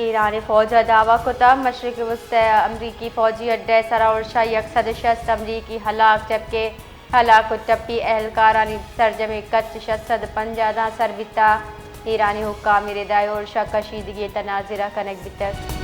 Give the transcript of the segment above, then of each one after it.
ایران ءِ فوج ءَ دعوی کتگ مشرق وسطی ءَ امریکی فوجی اڈہ ءِ سرا ارش ءَ یک سد ءُ شست امریکی ہلاک، جبکہ ہلاک ءُ ٹپی اہلکارانی سرجمیں کچ شش سد ءُ پنجاہ داں سر بیتگ۔ ایرانی حکام ءِ ردا ارش ءَ کشیدگی ءِ تناظر ءَ کنگ بیتگ۔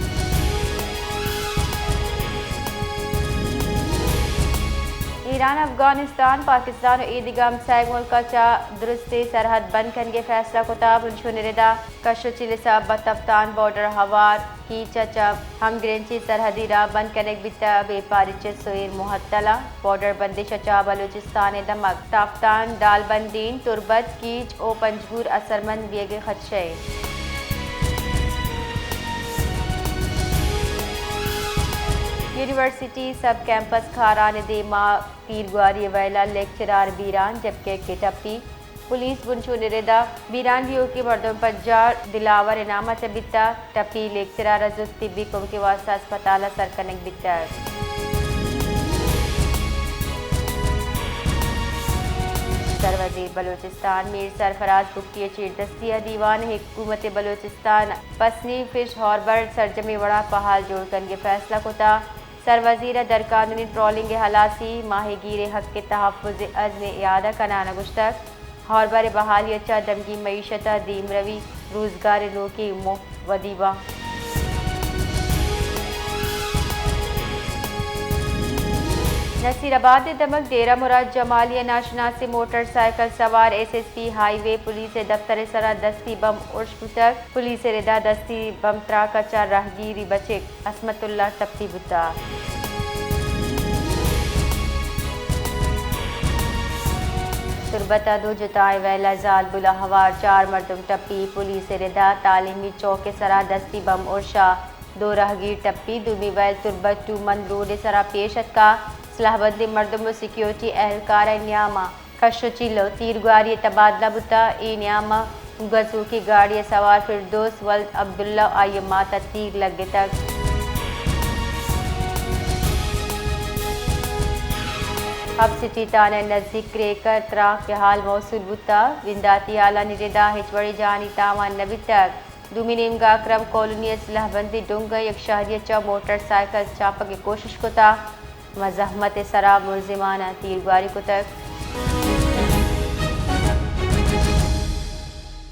ایران، افغانستان، پاکستان ءُ اے دگہ ہمسائگ ملک ءَ چہ درستیں سرحد بند کنگ ءِ فیصلہ کتگ۔ بنشون ءِ ردا کش ءُ چیل ءِ سبب ءَ تفتان بارڈر ہوار کیچ ءَ چہ ہمگرنچیں سرحدی راہ بند کنگ بیتگ۔ بیپاری چہ سویر معطل اَنت۔ بارڈر بندش ءَ چہ بلوچستان ءِ دمگ تفتان، دالبندین، تربت، کیچ ءُ پنجگور اثرمند بیگ ءِ خدشہ اِنت۔ یونیورسٹی سب کیمپس کھاران ءِ دیما تیرگواری ءِ ویل ءَ لیکچرار بیران، جبکہ یکے ٹپی۔ پولیس بنشون ءِ ردا بیران بیوکیں مردم پجار دلاور ءِ نام ءَ چہ بیتگ۔ ٹپی لیکچرار ءَ زوت طبی کمک ءِ واستہ ہسپتال ءَ سر کنگ بیتگ۔ سروزیر بلوچستان میر سرفراز بگٹی ءِ چیردستی ءَ دیوان حکومت بلوچستان پسنی فش ہاربر سرجمیں وڑا پہال جوڑ کنگ ءِ فیصلہ کتگ۔ سروزیر ءَ درقانونی ٹرالنگ ءِ ہلاسی، ماہیگیر ءِ حق ءِ تحفظ ءِ عزم ءِ اعادہ کنان ءَ گوشتگ، ہاربر ءِ بحالی ءَ چہ دمگی معیشت ءَ دیمروی، روزگار ءِ نوکیں موہ ودی باں۔ نصیر آباد ءِ دمگ ڈیرہ مراد جمالی ءَ ناشناسیں موٹر سائیکل سوار ایس ایس پی ہائی وے پولیس ءِ دفتر ءِ سرا دستی بمب ارش بوتگ۔ پولیس ءِ ردا دستی بمب تراک ءَ چہ راہگیری بچک عصمت اللہ ٹپی بوتگ۔ تربت ءَ دو جتائیں ویل ءَ زالبول ءَ ہوار چار مردم ٹپی، پولیس ءِ ردا تعلیمی چوک ءِ سرا دستی بمب ارش ءَ دو راہگیر ٹپی، دومی ویل تربت ٹو مند روڈ ءِ سرا پیش اتکگ۔ سلاہ بندیں مردم ءُ سیکیورٹی اہلکار ءِ نیام ءَ کش ءُ چیل ءُ تیرگواری ءِ تبادلہ بوتگ۔ اے نیام ءَ گوزوکیں گاڑی ءَ سوار فردوس ولد عبداللہ ءُ آئی ءِ مات ءَ تیر لگتگ۔ ہب سٹی تھانہ ءِ نزیک کریکر تراک ءِ ہال موصول بوتگ۔ بنداتی ہالانی ردا ہچ وڑیں جانی تاوان نہ بیتگ۔ دومی نیمگا اکرم کالونی ءِ سلاہ بندیں ڈنگ ءَ یک شہری ءَ چہ موٹر سائیکل چاپگ ءِ کوشش کتگ۔ مزاحمت ءِ سرا ملزمان ءَ تیرگواری کتگ۔